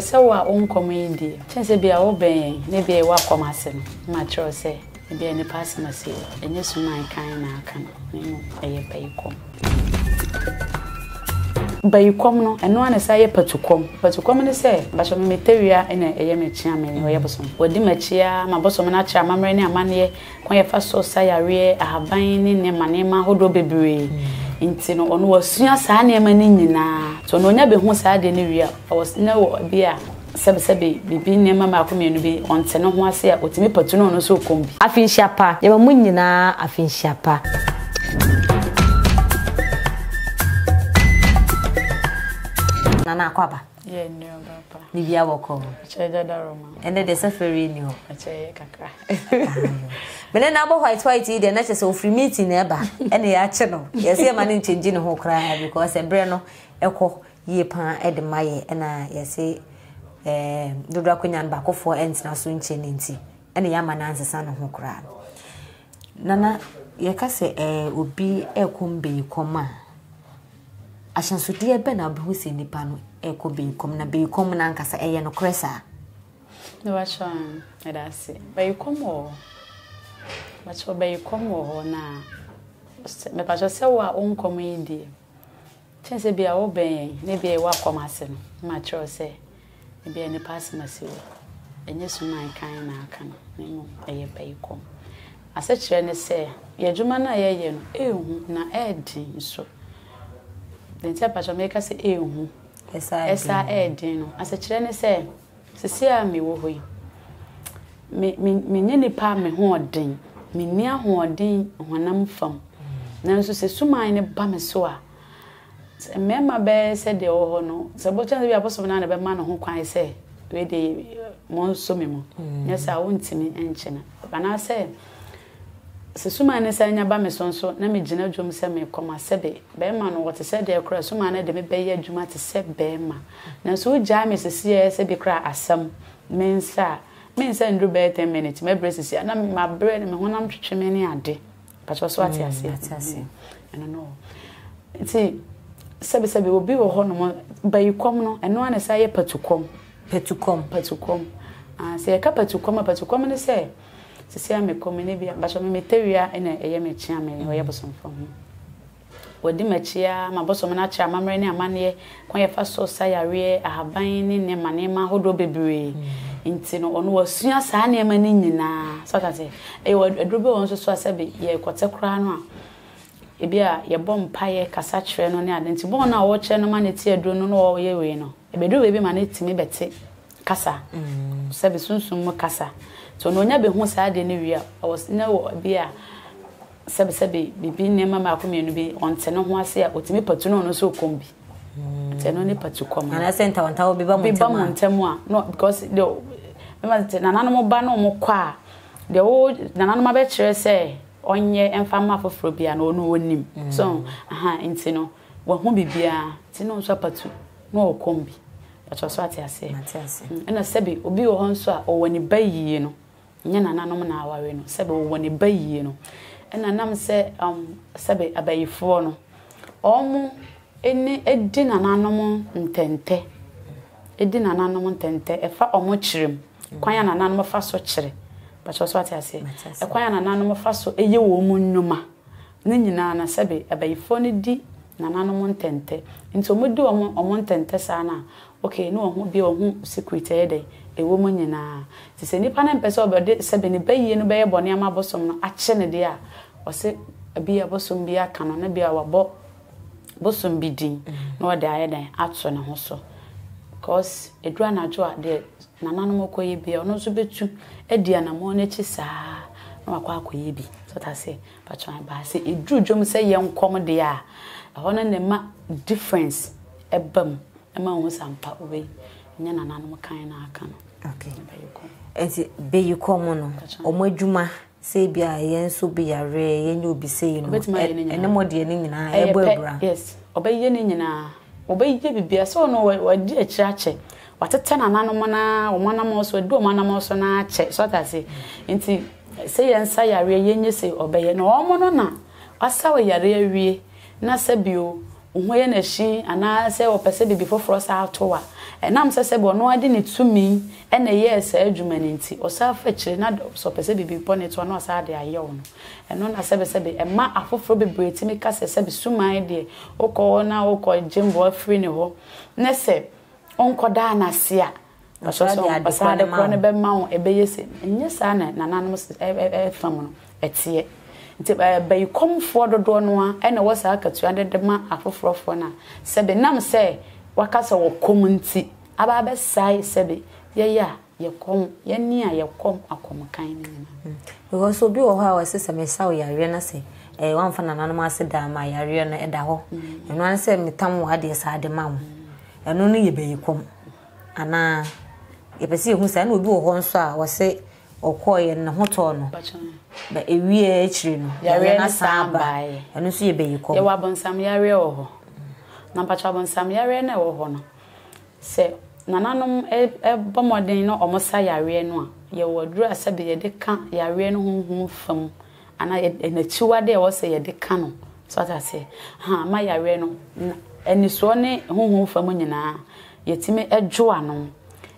Sɛ wo a wo nkɔm yi deɛ, kyɛn sɛ bia wo bɛn yɛn na ebia yɛwɔ akɔm ase no, na makyerɛ wo sɛ ebia nnipa asɛm asi hɔ, ɛnyɛ suman kann na aka no, na mmom ɛyɛ bayikɔm. Bayikɔm no, ɛno ara na ɛsan yɛ patukɔm. Patukɔm ne sɛ, mpakyɛw me metawia na ɛyɛ me kyea me ɔyɛ bosom. Wadi m'akyi ara ma bosom no akyerɛ amammerɛ ne amanneɛ Kwan a yɛfa so sa yareɛ, ahaban ne nneɛma nneɛma ahodoɔ bebree nti no, ɔno wasua saa nneɛma no nyinaa. Nti ɔno ɔnya bɛhu saa adeɛ no wie a, ɔwɔ na wɔ bi a sɛbesɛbe biribi nneɛma mmaako mmienu bi ɔnte ne ho ase a, ɔtumi patu na ɔno nso rekɔm bi. Afinhyia pa. Yɛma mo nyinaa afinhyia pa. Nana Akwaaba. Yɛ nnuaba pa. Biribiara bɔkɔɔ. Ɛkyɛ gya da Roma. Ɛnɛ deɛ safari nni hɔ. Ɛkyɛ yɛ kakra. Mene na abɔ white white yi deɛ na kyerɛ sɛ ofiri meeting na ɛba ɛna yɛakye no. Yɛsɛ yɛma no nkyɛngye ne ho koraa because ɛberɛ no ɛkɔ yie paa ɛde ma yɛ ɛna yɛse ɛɛ dodoɔ akonnwa no baakofoɔ ɛntena so nkyɛ ne nti ɛna yɛama no ansesa ne ho koraa. Nana yɛka sɛ ɛɛ obi ɛrekɔ mbɛyikɔm a Ahyɛnsodeɛ bɛn na wobɛhu sɛ nipa no rekɔ bayikɔm na bayikɔm no ankasa ɛyɛ nokorɛ saa? Mebakyɛw meda ase. Bayikɔm wɔ hɔ. Mebakyɛw bayikɔm wɔ hɔ na mebakyɛw sɛ wo a wo nkɔm yi deɛ kyɛn sɛ bia wo bɛn yɛn na bia yɛwɔ akɔm ase no na makyerɛ wo sɛ Ebia nnipa asɛm asi hɔ. Ɛnyɛ suman kann na aka no, na mmom ɛyɛ bayikɔm. Asekyerɛ ne sɛ, yɛn adwuma no a yɛyɛ no, ɛyɛ hu na ɛyɛ den nso. Deɛ nti a mpakyɛw meka sɛ ɛyɛ hu, ɛsan ɛyɛ den no, asekyerɛ ne sɛ, seesei a mewɔ hɔ yi, me, me, menyɛ nipa a me ho ɔden. Menni ahoɔden honam fam. Nanso sɛ suman no ba me so a, Sɛ mmarima bɛyɛ sɛ deɛ ɔwɔ hɔ no, sɛ bokyɛn sɛ bi abosom no ara na ɛbɛma ne ho kwan sɛ wei deɛ monsɔ me mu. Nyɛ saa a wontumi nkye no. Anaasɛ sɛ suman no san nya ba me so nso na megyina dwom sɛ merekɔ ma sɛbe barima no ɔte sɛ deɛ koraa suman no de me bɛyɛ adwuma te sɛ barima. Nanso wogyae me sesiɛ sɛ bi koraa asɛm me nsa a, me nsa nnuru bɛyɛ ten minutes mɛbrɛ sesiɛ a na mabrɛ na me honam twetwe me ne ade. Mpakyɛw so ate aseɛ? Mate aseɛ. Ɛno no. Nti sɛbisɛbi obi wɔ hɔ nom bayikɔm no ɛno ara na ɛsan yɛ patukɔm. Patukɔm. Patukɔm. Ah, sɛ yɛka patukɔm a patukɔm ne sɛ sisi a mekɔ me ne bi a mpakyɛw me metawia ɛna ɛyɛ me kyea me ɔyɛ bosomfo ho. Wɔadi m'akyi ara ma bosom no akyerɛ amammerɛ ne amanneɛ, kwan a yɛfa so sa yareɛ, ahaban ne nneɛma nneɛma ahodoɔ bebree. Nti no, ɔno wasua saa nneɛma no nyinaa. So ate aseɛ? Ɛyɛ aduro bi wɔ hɔ nso so a sɛbe yɛrekɔte koraa no a, ebi a yɛbɔ mpaeɛ kasa kyerɛ no ne ade. Nti bɔɔl no a wɔkyerɛ no ma no te aduro no na ɔyɛ wei no, ɛbɛduru baabi ma no tumi bɛte kasa, sɛbe sunsum mu kasa. Nti ɔno ɔnya bɛhu saa adeɛ no wie a, ɔwɔ na wɔ bi a sɛbesɛbe biribi nneɛma mmaako mmienu bi ɔnte ne ho ase a, ɔtumi patu na ɔno nso rekɔm bi. Nti ɛno ne patu kɔm no. Anaasɛ ntawantawa bi ba mo Bi ba ntam mo a. ntam a, no because deɛ mɛma sɛ nananom ba na wɔn kɔ a, deɛ wo nananom abɛkyerɛ sɛ ɔnyɛ mfa mma afoforɔ biara no ɔno ɔnim. So aha nti no wahu biribiara nti na ɔno nso apatu na ɔrekɔm bi. Pakyɛ so ate aseɛ? Mate ase. Ɛna sɛbe obi wɔ hɔ nso a ɔwɔ ne ba yie no, nyɛ nananom na aware no, sɛbe ɔwɔ ne ba yie no, ɛna nam sɛ um, sɛbe abayifoɔ no, wɔn ne di nananom ntɛntɛ, di nananom ntɛntɛ, ɛfa wɔn kyerɛ mu, kwan a nananom fa so kyerɛ, pakyɛ so ate aseɛ? Mate aseɛ. Ɛkwan a nananom fa so yɛ wɔn nnwuma, ne nyinaa no sɛbe abayifoɔ no di nananom ntɛntɛ, nti wɔn di wɔn wɔn ntɛntɛ saa no a, okay ne wɔn ho bi a wɔn ho secret ɛyɛ dɛn ɛwɔ mu nyinaa, nti sɛ nipa no mpɛ sɛ ɔbɛde sɛbe ne bayie no bɛyɛ bɔne ama abosom no akye no deɛ a, ɔse bi a bosom bi aka no na bi a wabɔ bosom bi din na ɔde ayɛ dɛn ato ne ho so, cause ɛduru anadwo a deɛ nananom kɔyɛ biara ɔno nso bɛtu adi anamɔn no akyi saa na wakɔ akɔyɛ bi, so ɔte aseɛ. Mpakyɛw ɛbaa sɛ ɛduru dwom sɛ yɛnkɔm deɛ a, ɛhɔ no na ɛma difference ɛba mu, ɛma wohu sɛ ampa wei nyɛ nananom kan na aka no. Okay. Bɛyi kɔm. Nti bɛyi kɔm no, wɔn adwuma sɛ ebi a yɛn nso bi yareɛ, yɛnyɛ obi sei no, Ɔbɛtumi ayɛ ne nyinaa. ɛne mo deɛ ne nyinaa Ɛyɛ ɛbɔ pɛ, abira. yes. Ɔbɛyɛ ne nyinaa. Ɔbɛyɛ biribiara. Sɛ ɔno wadi akyire akyɛ. Watete nananom no ara, wɔn anammɔn so, wadi wɔn anammɔn so no ara akyɛ. So ate aseɛ? Nti Sɛ yɛn sa yareɛ yɛnyɛ sei ɔbɛyɛ na wɔn no na wasa wo yareɛ awie na sɛ bio wo ho yɛ no ahyi anaa sɛ wɔpɛ sɛ biribi foforɔ saa to wo a Ɛnam sɛ sɛbe ɔno ara de ne tumi na ɛyɛɛ saa adwuma no nti, ɔsan fa akyire na sɛ ɔpɛ sɛ biribi bɔne to a na wasan de ayɛ wo no. Ɛno na sɛbe sɛbe ɛma afoforɔ bebree tumi ka sɛ sɛbe suman deɛ wokɔ hɔ na wokɔgye mmoa firi ne hɔ ne sɛ wonkɔdaa no ase a, ɔsan de adekorɔ no bɛma wo, ɛbɛyɛ sei. Ɛnyɛ saa na nananom fam no ɛteɛ. Nti bayikɔmfoɔ dodoɔ no ara na ɛwɔ saa akatua no de ma afoforɔfoɔ no a, sɛbe nam sɛ waka sɛ ɔkɔm nti, aba abɛsae sɛbe yɛyɛ a yɛkɔm, yɛne a yɛkɔm akɔmkan no nyinaa. Because obi wɔ hɔ a ɔse sɛ mesa wo yareɛ na sɛ eh, wamfa nananom ase da ama yareɛ no ɛda hɔ. Ɛno ara ne sɛ metam wo adeɛ saa de ma wo. Ɛno no yɛ bayikɔm anaa? Yɛpɛ sɛ yɛhu saa. Ɛna obi wɔ hɔ nso a ɔse Ɔkɔeɛ no, ne ho tɔɔ no. Na ɛwieɛ akyire no, yareɛ no asan aba. Ɛno nso yɛ bayikɔm. Yɛwɔ abonsam yareɛ wɔ hɔ. Na mpakyɛ abonsam yareɛ no a ɛwɔ hɔ no, sɛ nananom bɔ mmɔden na wɔsa yareɛ no a, yɛwɔ aduro a sɛbe yɛde ka yareɛ no honhom fam anaa n'akyiwadeɛ a ɛwɔ sɛ yɛde ka no. So ate aseɛ? Ha, ma yareɛ no, anisoɔ ne honhom fam nyinaa, yɛtumi dwo ano.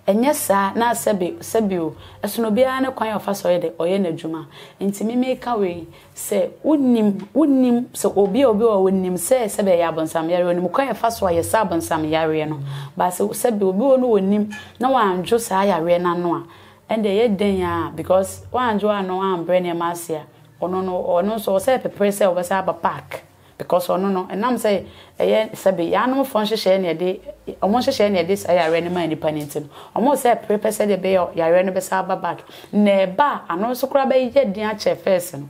Ɛnyɛ saa na sɛbe, sɛbe o, ɛsono obiara ne kwan a ɔfa so ɔyɛ dɛ, ɔyɛ n'adwuma. Nti me meka wei, sɛ wonim, wonim, sɛ obi a obi wɔ hɔ ɔnim sɛ sɛbe ɛyɛ abonsam yareɛ, ɔnim kwan a ɛfa so a yɛsa abonsam yareɛ no. But sɛ sɛbe obi wɔ hɔ no ɔnnim na wandwo saa yareɛ no ano a, ɛnde ɛyɛ dɛn ara because wandwo ano ambrɛ nneɛma ase a, ɔno no, ɔno nso ɔwɔ sɛ ɛpepere sɛ ɔbɛsan aba back. Because ɔno no, ɛnam sɛ ɛyɛ sɛbe yaanomfoɔ nhyehyɛeɛ na ɛde, wɔn nhyehyɛeɛ na ɛde saa yareɛ no maa nnipa no nti no, wɔn sɛ pere pɛ sɛdeɛ ɛbɛyɛ yareɛ no bɛsan aba back. Na ɛba a, ano nso koraa bɛyɛ den akyɛ first no.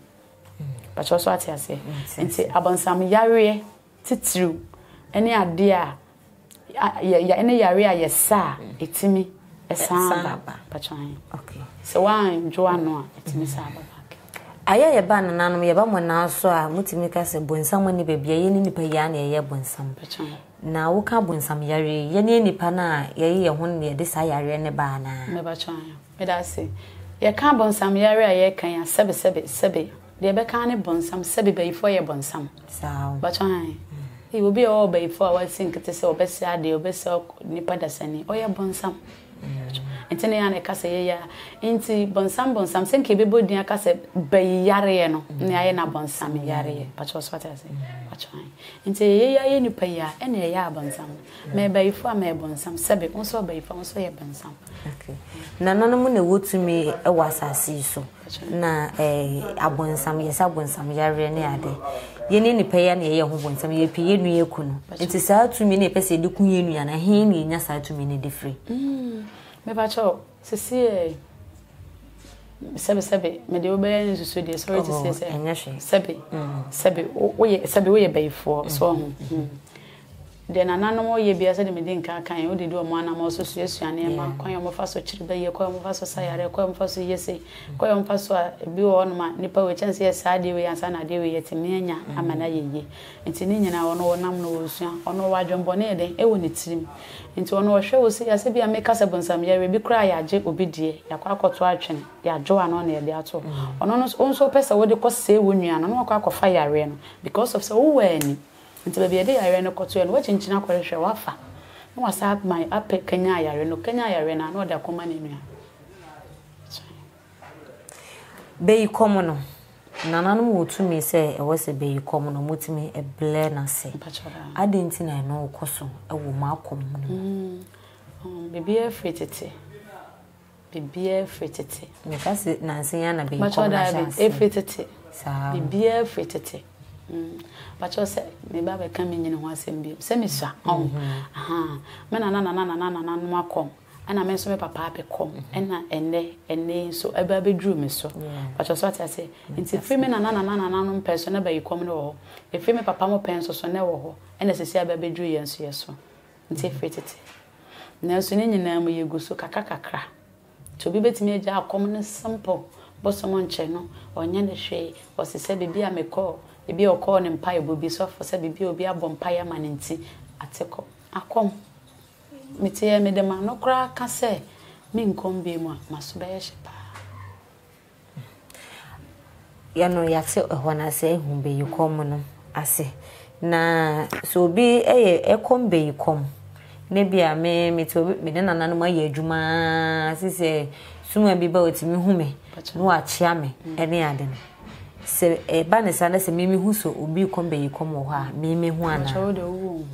Pakyɛ so ate aseɛ? Nti abɔnsam yareɛ titiriw ne adeɛ a Yɛ ne yare a yɛsa a ɛtumi san ba. Sɛ woandwo ano a ɛtumi san ba back. Ayɛ yɛba nananom yɛba mo nan so a motumi ka sɛ bonsam nni baabi a yɛne nipa yi ara na yɛyɛ bonsam. Na woka bonsam yareɛ yi yɛne nipa no a yɛyɛ yɛn ho no na yɛde saa yareɛ no ba anaa? Mebakyɛ meda ase. Yɛka bonsam yareɛ a yɛka yi a sɛbe sɛbe sɛbe Deɛ ɛbɛka ara ne bonsam, sɛbe bayifoɔ yɛ bonsam. Saa o. Mpakyɛ ae. Ei obi a ɔwɔ bayifoɔ a wasi nkete sɛ ɔbɛsɛe adeɛ, ɔbɛsɛe nipa dasani, ɔyɛ bonsam. Nti na yɛ a na ɛka sɛ yɛyɛ a, nti bonsam bonsam, sɛ nka yɛbɛbɔ din aka sɛ bayi yareɛ no, na yɛayɛ no abonsam yareɛ. Mpakyɛ so wate ase? Mpakyɛ ae. Nti yɛyɛ yɛ nipa yi a, ɛna ɛyɛ abonsam. Mɛyɛ bayifoɔ a mɛyɛ bonsam, sɛbe wo nso ɔbayifoɔ a wo nso yɛ bonsam. Okay. Nananom na ɛwɔ tumi wɔ asase yi so. Na eh, abonsam, yɛsɛ abonsam yareɛ ne ade. Yɛne nnipa yi na yɛyɛ ho bonsam, yɛpɛ yɛn nua aku no. Nti saa tumi no yɛpɛ sɛ yɛde ku yɛn nua no, ɛhe na yɛnya saa tumi no de firi? Mm, mepa kyɛw, sisi ɛ, sɛbe sɛbe, mede wo bɛyɛ nsusu deɛ, sorry to say sɛ, ɛnyɛ hwee. Sɛbe, sɛbe, woyɛ, sɛbe woyɛ bayifoɔ, so ɔho. Mm. Deɛ nananom yɛ biara sɛdeɛ medi nkan kaeɛ, wodidi wɔn anammɔn so suasua nneɛma, kwan a wɔfa so kyere bayie, kwan a wɔfa so sa yareɛ, kwan a wɔfa so yɛ sei, kwan a wɔfa so a ebi wɔ hɔnom a nnipa wei kyɛn sɛ yɛ saa adeɛ wei ansa na adeɛ wei yɛatumi anya ama no ayɛ yie. Nti ne nyinaa ɔno ɔnam no ɔresua, ɔno ɔwɔ adwemmɔne yɛ dɛn ɛwɔ ne tirim. Nti ɔno ɔhwɛ wo sei a sɛ ebia meka sɛ bonsam yareɛ bi koraa yɛagye obi deɛ, yɛakɔ akɔto atwene, yɛadwo ano na yɛde ato hɔ. Ɔno no wo nso wopɛ sɛ wode kɔsɛe wo nua no na wakɔ akɔfa yareɛ no because of sɛ wowɔ ani. Nti baabi a yɛde yareɛ no kɔtoeɛ no, wakyinkyini akɔhwehwɛ, wafa, na wasan ama apɛ kanyan yareɛ no, ɔkanyan yareɛ no a, na ɔde akɔma ne nua. Bɛyi kɔm no, nananom wɔ tumi sɛ ɛwɔ sɛ bɛyi kɔm no, wɔtumi blɛ no ase. Adɛn nti na ɛno kɔ so wɔ mo akɔm no mu? Biribiara firi tete. Biribiara firi tete. Meka se nansa yi ara na bɛyi kɔm no ahyɛ aseɛ. Ɛfiri tete. Saa. Biribiara firi tete. Mpakyɛw sɛ me ba bɛka me nyini ho asɛm bio. Sɛ me sua. Ɔho. Ahaa. Me nana nana nana nana nom akɔm. Ɛna me nso me papa abɛkɔm. Ɛna ɛnɛ ɛnɛ yi nso ɛbɛ abɛduru me so. Mpakyɛw so ate aseɛ. Nti firi me nana nana nana nom pɛn so na bɛyi kɔm no wɔ hɔ. Ɛfiri me papa mo pɛn nso so na ɛwɔ hɔ. Ɛna sisi abɛ abɛduru yɛn nso yɛ so. Nti ɛfiri tete. Nanso ne nyinaa mu yɛgu so kakrakakra. Nti obi bɛtumi agya akɔm no simple, bosom nkyɛ no, ɔnyɛ no hwee, ɔse sɛ baabi a mekɔɔ, ebi a ɔkɔɔ ne mpaebɔ bi, sɔfo sɛ baabi a obi abɔ mpaeɛ ama no nti, ate kɔ. Akɔm. Mete yɛ mede m'ano koraa ka sɛ menkɔm bio mu a, m'aso bɛyɛ hye paa. Yɛ no yɛate ɛhɔ no ase ahu bayikɔm no ase. Na sɛ obi yɛ ɛkɔm bayikɔm Na bi a me mete obi me ne nananom ayɛ adwuma ara sisi suma bi ba otumi hu me na wakyea me ɛne ade no. Sɛ ɛba ne saa na sɛ me mehu sɛ obi rekɔm bɛyi kɔm wɔ hɔ a me mehu anaa?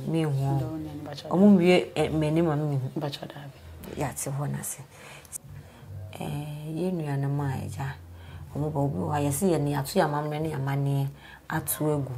Menhu. Ɔmo nwie m'anim a menhu. Yɛate hɔ no ase. Yɛn nuanom a agya wɔn ba obi wɔ hɔ a yɛse yɛn yɛato yɛn amammerɛ ne amanneɛ ato agu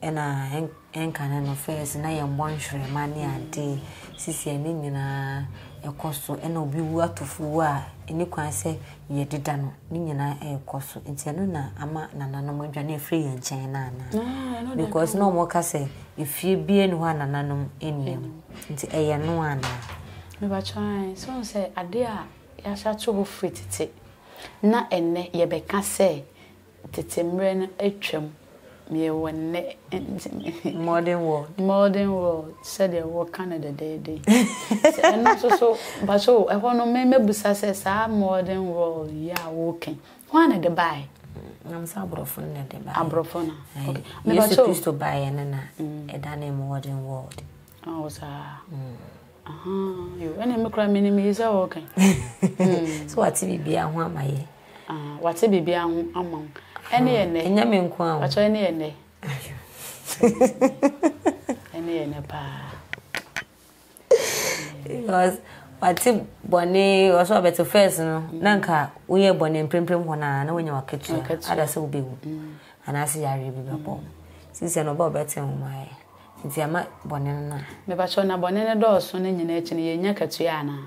ɛna ɛnkane no first na yɛn bɔ nhwerɛma ne ade sisi ɛne nyinaa ɛkɔ so ɛna obi wu atofo wu a ɛni kwan sɛ yɛdeda no ne nyinaa ɛkɔ so nti ɛno na ama nananom adwane afiri yɛn nkyɛn no anaa because na wɔn ka sɛ efie bie ne hɔ a nananom nni mu nti ɛyɛ no anaa. Mepakyɛw ae, so wohu sɛ ade a yɛahyɛ ato hɔ firi tete na ɛnnɛ yɛbɛka sɛ tete mmerɛ no atwam, yɛwɔ nnɛ nti Modern world. Modern world sɛdeɛ wɔka no dɛdɛɛdɛ yi. Sɛ ɛno nso so, mpakyɛw o, ɛhɔ no me mɛbusa sɛ saa modern world yi a woreka yi, hwan na ɛde baeɛ? Nam sɛ aborɔfo no na ɛde baeɛ. Aborɔfo no, okay. Yesu Kristo baeɛ no na ɛdanee modern world. Oh, saa. Ahaa, yo, ɛne me koraa menim yi sɛ wɔka. So wate biribiara ho ama yɛ? Ah, wate biribiara ho ama wo. Ɛne yɛ nnɛ. Ɛnyɛ me nko a o. Pakyɛ ɛne yɛ nnɛ. Ɛne yɛ nnɛ paa. Because wate bɔne ɔsɛ ɔbɛte first no na nka woyɛ bɔne mprempren hɔ no a na woanya wakatua ada sɛ wobɛwu anaasɛ yareɛ bi bɛbɔ sisi no ɔbɛ ɔbɛte ho ma yɛ. Nti ama bɔne no na. Mepakyɛw na bɔne no dɔɔso no nyinaa akyi no yɛnnya akatua anaa?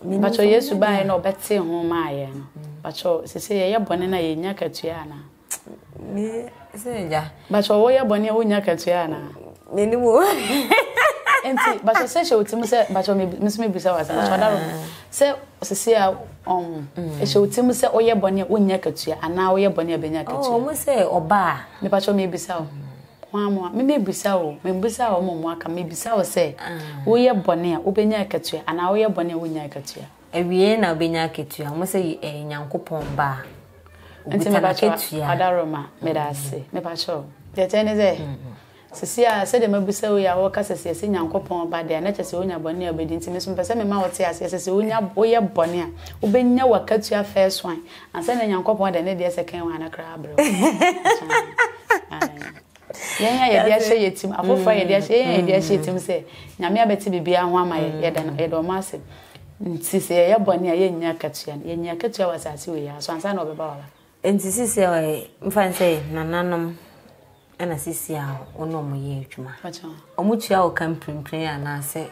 Mepakyɛw Yesu baeɛ na ɔbɛtee ho maa yɛn no pakyɛw sese yɛyɛ bɔne no a yɛnnya akatua anaa? Me sɛ agya. Pakyɛw woyɛ bɔne a wonnya akatua anaa? Menim o. Nti pakyɛw sɛ hyɛ wo tirim sɛ pakyɛw me nso mebisa wo asɛm pakyɛw adaro sɛ sese a ɔn ɛhyɛ wo tirim sɛ woyɛ bɔne a wonnya akatua anaa woyɛ bɔne a bɛnya akatua? Oh, wɔn sɛ ɔbaa. Mepakyɛw mebisa wo. Hwan mo a? Me mebisa wo, membisa wɔn a wɔn aka, mebisa wo sɛ, woyɛ bɔne a, wobɛnya akatua, anaa woyɛ bɔne a wonnya akatua? Awiei na wobɛnya akatua. Wɔn sɛ ɛyɛ Nyankopɔn ba a, Nti obita mepakyɛw, n'akatua. Adaroma, meda ase. Mepakyɛw, deɛ ɛteɛ ne sɛ, Sesei a, sɛdeɛ mabisa wo yi a woreka sɛ sɛ yɛse Nyankopɔn ba deɛ a, na kyerɛ sɛ wonya bɔne a wobɛdi nti, me nso mepɛ sɛ mema wote aseɛ sɛ sɛ wonya, woyɛ bɔne a, wobɛnya w'akatua first one, ansa na Nyankopɔn de ne deɛ second one no koraa abrɛ wo. Ae. Yɛn a yɛde ahyɛ yɛ tim, afoforɔ a yɛde ahyɛ, yɛn a yɛde ahyɛ yɛ tim sɛ Nyame abɛte biribiara ho ama yɛ, yɛda no, yɛda wɔn ase. Nti sɛ yɛyɛ bɔne a, yɛnnya akatua no. Yɛnya akatua wɔ asase wei ara so ansa na ɔbɛba waba. Nti sisi mfa nsɛ nananom Ɛna sisi a wo ne wɔn yɛ adwuma. Wɔn tua wo ka mprempren anaasɛ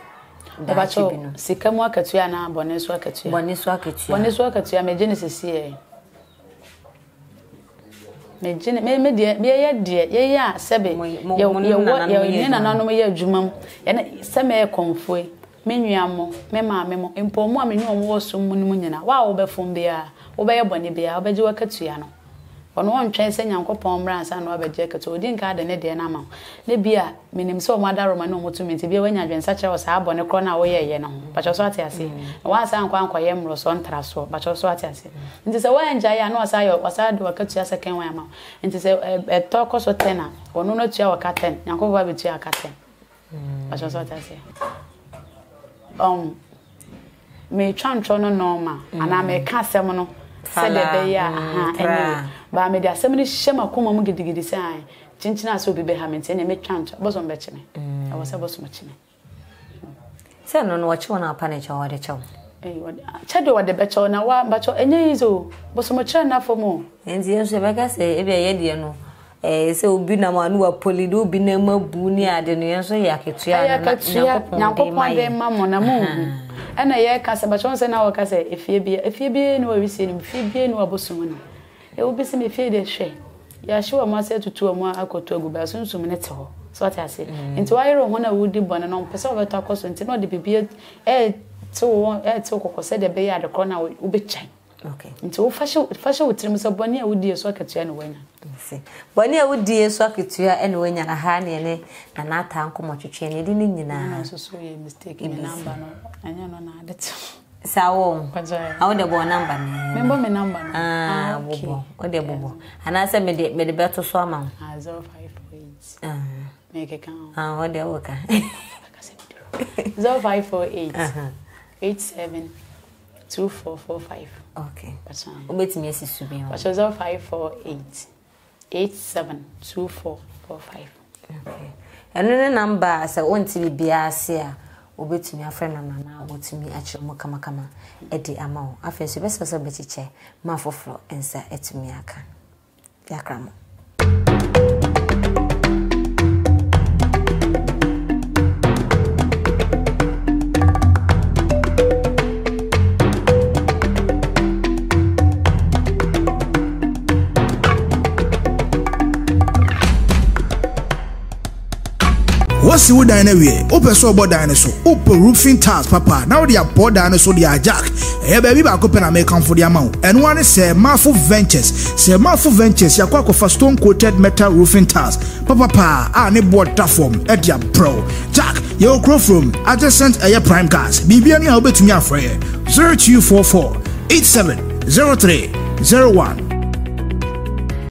daakye bi no? Sika mu akatua anaa bɔne so akatua? Bɔne so akatua. Bɔne so akatua megye no sisi ɛ. Megye ne me me deɛ yɛyɛ deɛ yɛyɛ a sɛbe yɛwɔ yɛ ne nananom yɛ adwuma mu yɛne sɛ mɛyɛ kɔnfoe me nua mo me maame mo mpo wɔn a me ne wɔn wɔ som mu no mu nyinaa wo a wobɛfom biara wobɛyɛ bɔne biara wobɛgye w'akatua no. Ɔno ɔntwɛn sɛ Nyankopɔn mmra ansa na wabɛgye akatua. Odi nkan de ne deɛ no ama wo. Na ebia, menim sɛ wɔn adaworoma ne wɔn tumi nti, ebia woanya adwensakyera wɔ saa bɔne korɔ no a woyɛeɛ no ho. Mpakyɛw so ate aseɛ? Na woansan ankɔ ankɔyɛ mmorosoɔ ntrasoɔ. Mpakyɛw so ate aseɛ? Nti sɛ woangyae a, na wasan ayɛ, wasan de w'akatua second one ama wo. Nti sɛ ɛtɔ kɔ so ten a, ɔno no atua wo ka ten, Nyankopɔn abɛtua wo ka ten. Mpakyɛw so ate aseɛ? Um, metwa ntorɔ no nɔɔma mm. anaa meka asɛm no sɛdeɛ ɛbɛyɛ a aha mm, anyway baa mede asɛm no hyɛ m'akoma mu gidigidi sɛ ae kyenkyene a sɛ obi bɛha me nti ɛneɛ metwa ntorɔ bosom bɛkye me mm. ɛwɔ sɛ bosom kye me sɛ no no wɔkye wo no apa ne kyɛ wɔde kyɛ wo kyɛ deɛ wɔde bɛkyɛ wo na wa bakyɛ ɛnyɛ yi o bosom kyerɛ nna fam o nti yɛn nso yɛbɛka sɛ ebi a yɛ deɛ no Ɛɛ sɛ obi nam a na wapoli de obi nam abu ne ade no yɛn nso yɛ akatua Ɛyɛ akatua Nyankopɔn de ma mo na mo nhu. Ɛna yɛka sɛ bɛkyɛ wɔn sɛ na wɔka sɛ efie bia efie bia ni wɔ wisie no mu efie bia ni wɔ abosom no. Ɛwɔ bi sɛ me fie deɛ hwɛ yɛahye wɔn ase atutu wɔn akɔto agu baa sunsum no te hɔ. So wate aseɛ? Nti wayere wo ho na wodi bɔne no ɔmpɛ sɛ wɔbɛtɔ akɔ so nti na ɔde biribi ɛɛte wo ɛɛte wo kɔkɔ sɛdeɛ ɛbɛyɛ ade korɔ no a wobɛgyae. Okay. Nti wo fa hyɛ fa hyɛ wo tirim sɛ bɔne a wodie so akatua na woanya. Nti bɔne a wodie so akatua na woanya na ha ne ɛne Nana Ataa nkɔmmɔ twetwe ne de ne nyinaa. Na nso so yɛ mistake me number no ɛnyɛ no na ade te. Saa wɔ. A wo de bɔ number no. Me bɔ me number no. Ah, okay. Bobɔ. Wo de bobɔ. Anaasɛ me de me de bɛto so ama wo. Ah, 0548. Ah. Me keka ho. Ah, wo de wo ka. 0548 87 2445. Okay. Wobɛtumi asi so bi ho. Pakyɛ 0548 872445. Okay. Ɛno ne namba a sɛ wonte biribiara ase a wobɛtumi afrɛ no no na wɔtumi akyerɛ mu kamakama de ama wo. Afei nso yɛbɛsrɛ sɛ wobɛkyekyɛ ma afoforɔ nsa atumi aka. Yɛakra mo. Woasi wo dan no awie, wopɛ sɛ ɔbɔ dan no so, wopɛ roofing tiles papa na wode abɔ dan no so de a Jack, ɛyɛ baabi baako pɛ na mekamfo de ama wo. Ɛno ara ne sɛ Mafo Ventures. Sɛ Mafo Ventures yɛakɔ akɔfa stone coated metal roofing tiles papapa a ne boɔ da fam de abrɛ wo. Jack, yɛwɔ kuro from adjacent ɛyɛ Prime Gas. Biribia ni a wobɛtumi afrɛ yɛ 0244 87 03 01.